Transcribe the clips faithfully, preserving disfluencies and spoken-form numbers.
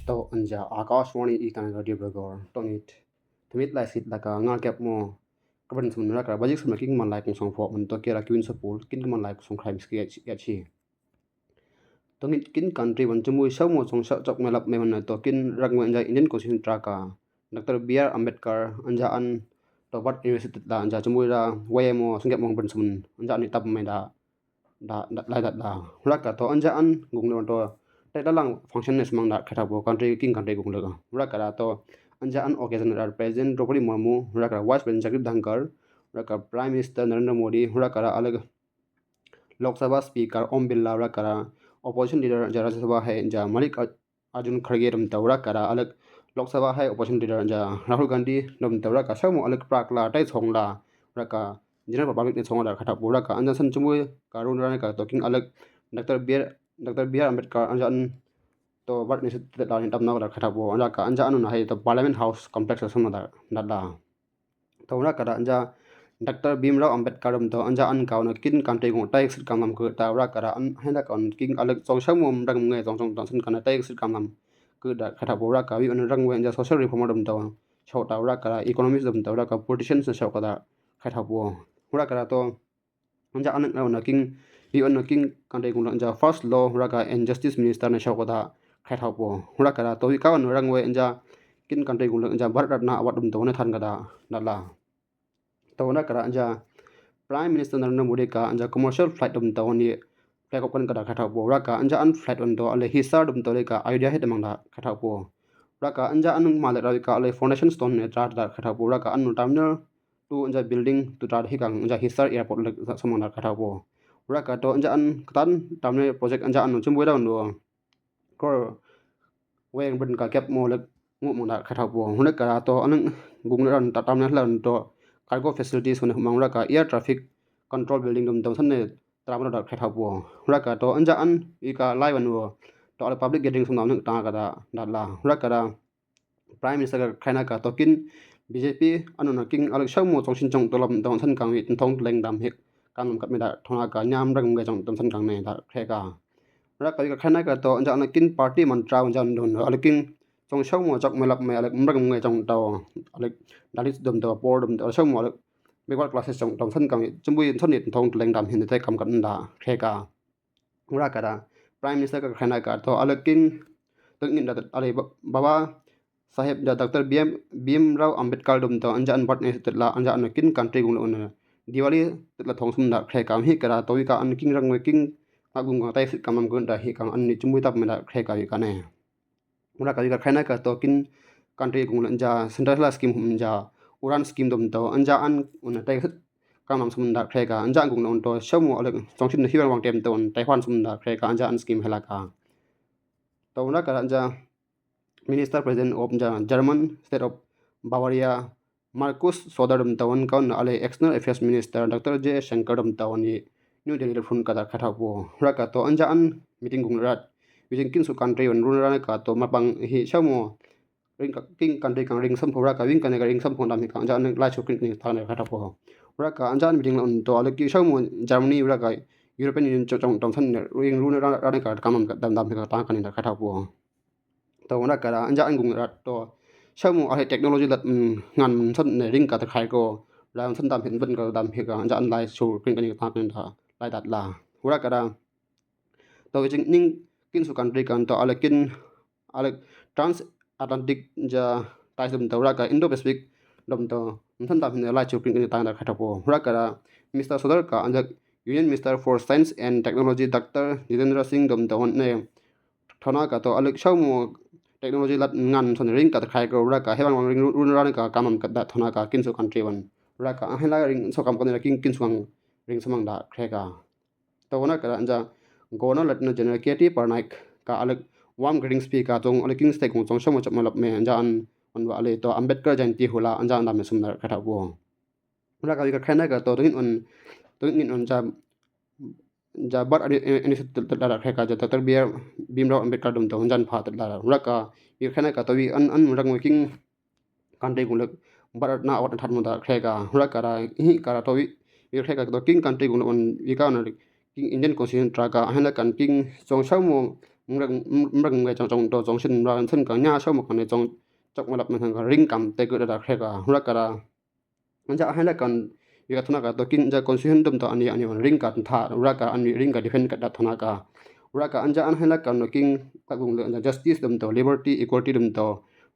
To anja Akashvani Itanagar Dibrugarh, to nit. Thamit lai sit laka nga kep mo. Kaban sum nara kara bajik sum king man lai kung song fo man to kera kiwin sapul kin man lai kung song crime ski ya chi. To ngin kin country wan chumui shau mo song shau chok melap me man to kin rak mo anja Indian Constitution traka. Doctor B R Ambedkar anja an to Bard University la anja chumui ra waya mo song kep mo kaban sum anja an ni tap me da da da lai da da. Raka to anja an gung lo to tai la lang function ne sumang da khetha po country king country gung lo. Raka da to anja an occasion ra President Draupadi Murmu, raka da Vice President Jagdeep Dhankhar, raka Prime Minister Narendra Modi, raka da alag Lok Sabha Speaker Om Birla, raka da opposition leader ja Rajya Sabha hai ja Mallik Ar- Arjun Kharge dom tau raka da alag Lok Sabha hai opposition leader ja Rahul Gandhi dom tau raka shau mo alag prak la tai song la raka general public ne song la khatha pu raka anja san chumui ka run rani ka to king alag Doctor B R Doctor B R Ambedkar anja an to Bard University la ni tam na la khatha pu raka anja an na hai to Parliament House complex la song la da da. To raka da anja Doctor Bhimrao Ambedkar dom to anja an ka na kin country gung tai sit kam lam ku ta raka da an hai da ka king alag song shau mo rang ngai song song tan san ka na tai sit kam lam ku da khatha pu raka wi an rang wen ja social reformer dom to shau ta raka da economist dom to raka politicians na shau ka da khatha pu raka da to anja an na king yu an king country gung la anja first law raka and justice minister na shau ka da khatha pu raka da to wi ka an rang wen ja kin country gung la anja Bharat Ratna award dom to na than ka da da la. To raka da anja Prime Minister Narendra Modi ka anja commercial flight dom to ni flag up kan ka da khatha pu raka anja an flight dom to ale Hisar dom to le ka Ayodhya he dom da khatha pu raka anja an ma le ra ka ale foundation stone ne tra da khatha pu raka an terminal tu anja building tu tra hi kang anja Hisar airport le sa mang da khatha pu raka to anja an katan terminal project anja an chumui da no kor weng brin ka kep mo lek ngu mang da khatha pu hune ka to an gung ran ta tam ne hlan to cargo facilities hune mang ra ka air traffic control building dom dom san ne tra mang da khatha pu ra ka to anja an i ka lai wan wo to al public gathering sam dam ne ta ka da da la ra ka da Prime Minister ka khaina ka to kin B J P an na king alek shau mo chong shin chong to lam dom san kang wi thong leng dam hik kan lam kat me da thona ka nyam rang ngai chong dom san kang ne da khe ka Raka yu ka khaina ka to anja ana kin party man trao jan don alek kin chong shau mo chok me lap me alek mrang me chong tao alek Dalit dom tao poor dom tao shau mo alek backward classes chong tao san kang chumbui san ni thong tleng dam hin te kam kan da khe ka. Raka da Prime Minister ka khaina ka to alek kin to ngin da ale baba Saheb ja Doctor B M, B M Rao Ambedkar dom tao anja an Bard University la anja an kin country gung la un Diwali la thong sum da khe ka hi ka da to wi ka an king rang wi king a gung ka tai sit kam nam gun da hi ka an ni chumbui tap me da khe ka wi ka ne. Ura ka wi ka khaina ka to kin country gung la anja Central la scheme hum ja Uran scheme dom tao anja an un tai sit kam nam sum da khe ka anja gung la un to shau mo alek chong shin hi wang wang tem to un tai hwan sum da khe ka anja an scheme hela ka. To ura ka anja Minister President of the German state of Bavaria, Markus Söder dom tao an ka un ale External Affairs Minister Doctor J Shankar dom tao an i New Delhi la phun ka da khatha pu. Raka to anja an meeting gung rat. Wi jing kin su country wan run ran ka to mapang hi shau mo ring ka king country kang ring sam phu raka wing ka ne ka ring sam phu dam hi ka anja an lai chu king ni ta ne khatha pu. Raka anja an meeting la un to ale ki shau mo Germany raka European Union chong chong san ne ring run ran ran ka kam dam dam hi ka ta ka ni da khatha pu. To raka da anja an gung rat to shau mo a technology lat ngan san ne ring ka ta khai ko la san dam hin ban ka dam hi ka anja an lai su king ka ni ta ka ni da lai dat la. Raka da to jing ning kin su country kan to ale kin ale transatlantic ja ties dom tao raka Indo Pacific dom tao san dam hin lai chu king ka ni ta da khatha pu. Raka da Mister Söder ka anja Union Minister for Science and Technology Doctor Jitendra Singh dom tao ne thona ka to alek shau mo technology lat ngan san ring ka ta khai ko raka hewan wan ring run ran ka kam ka da thona ka kin su country wan raka a hela ring so kam ka ne king kin su ring samang da khe ka. To na ka da anja Governor Lieutenant General K T Parnaik ka alek wam ka ring spi ka tong alek king state kong chong shau mo chok mo lap me anja an an wa ale to Ambedkar Jayanti hula anja an dam me sum da khatha pu. Raka wi ka khaina ka to tongin un tongin un ja ja Bard ani ani se tel tel dara khe ka ja Doctor B R Bhimrao Ambedkar dom to jan pha tel dara raka wi ka khaina ka to wi an an rang wi king country gung lek Bharat na awat that mo da khe ka raka ra hi ka ra to wi wi khe ka to king country gung lek un wi ka na king Indian Constitution tra ka hen kan king chong shau mo mrang, mrang nge chong chong to chong shin ra shin ka nya show mo ka ne chong chok ma lap me thang ka ring kam te ku da khreka ra ka ra. Anja ahe la kan yu ka thona ka to kin anja constitution dum to ani ani ring ka tha ra ka ani ring ka defend ka da thona ka. Ra ka anja an he la kan no king ka gung le anja justice dum to liberty equality dum to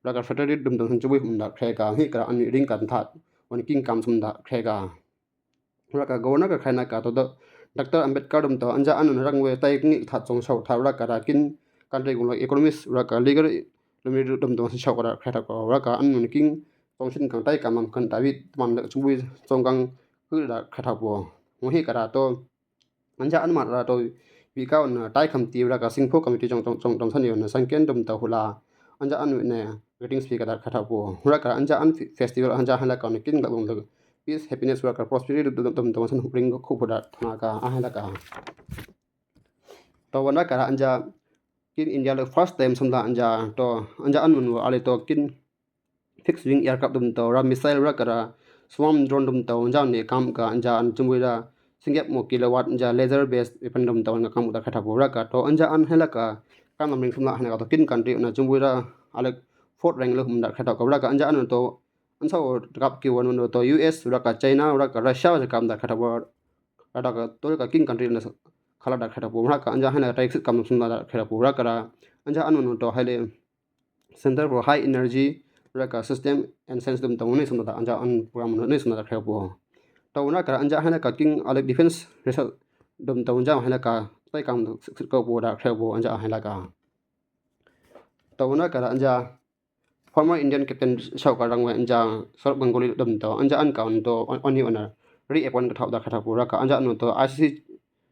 ra ka fraternity dum to san chubui hum da khreka hi ka ani ring ka tha. Wan king kam sum da khreka. Ra ka governor ka khai na ka to do Doctor Ambedkar dum to anja an rang we tai ngi tha chong show tha ra ka ra kin country gung lo economist ra ka legal lumi dum to show ka ra khreka ra ka an king chong shin kang tai kam am kan David man le chubui chong kang ku da khreka po. Mo hi ka ra to anja an ma ra to wi ka on tai kam ti ra ka singpho committee chong chong chong chong san yo na sangken dum to hula anja an ne greetings pi ka da khreka po. Ra ka anja an fe- festival anja han la ka on kin ga gung le peace happiness ra ka prosperity dum dum dum san ring khu phu da thona ka a han la ka. To wan ra ka ra anja kin India le first time sam da anja to anja an mun wa ale to kin fixed wing aircraft dum to ra missile ra ka ra swarm drone dum to anja ni kam ka anja an chumui ra singgep mo kilowatt anja laser based weapon dum to nga kam da khreka po ra ka to anja an he la ka kam nam ring sam da han ka to kin country na chumui ra ale fourth rank le hum da khreka ko ra ka anja an to an sa o kap ki wan to U S ra ka China ra ka Russia ja kam da khreka po ra ka to ka kin country na khala da khreka po ra ka anja han na tai kam sum da khreka po ra ka ra anja an to hai le Center for High Energy ra ka System and Science dum to ni sum da anja an program ni sum da khreka po. To ra ka ra anja han ka king ale defense research dum to anja han ka tai kam ko po da khreka po anja han ka. To ra ka ra anja former Indian captain show ka rang we anja Saurav Ganguly dum to anja an ka on to on ni on reappoint ka thau da khreka po ra ka anja an to I C C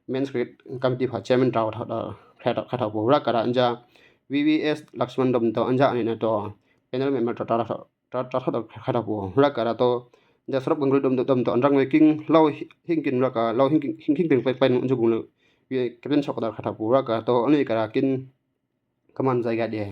men's cricket committee pha chairman trao thau da khreka thau po ra ka ra anja V V S Lakshman dum to anja an ni to panel member trao trao trao trao da khreka po ra ka ra to anja Saurav Ganguly dum dum to an rang we king lao hingkin ra ka lao hingkin hingkin pai pai nu gung le captain show ka da khreka po ra ka to an ni ka ra kin kaman zai ga de.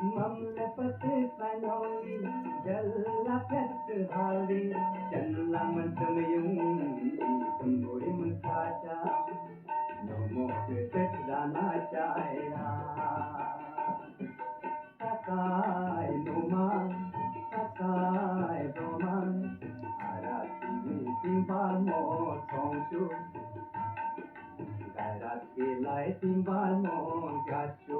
Mam lë patï sa ñohi, jel la phet tsi jali, chen la man tsi mi yung, i tun buri mi kacha, no mo ke tek dana chaya. Sakai numa, sakai doma, arat ki mi timbal mo tong chu. Arat ki lai timbal mo gachu.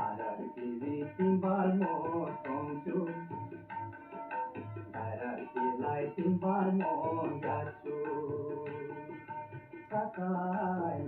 Arat ki mi timbal mo tong chu. Arat ki lai timbal mo gachu. Sakai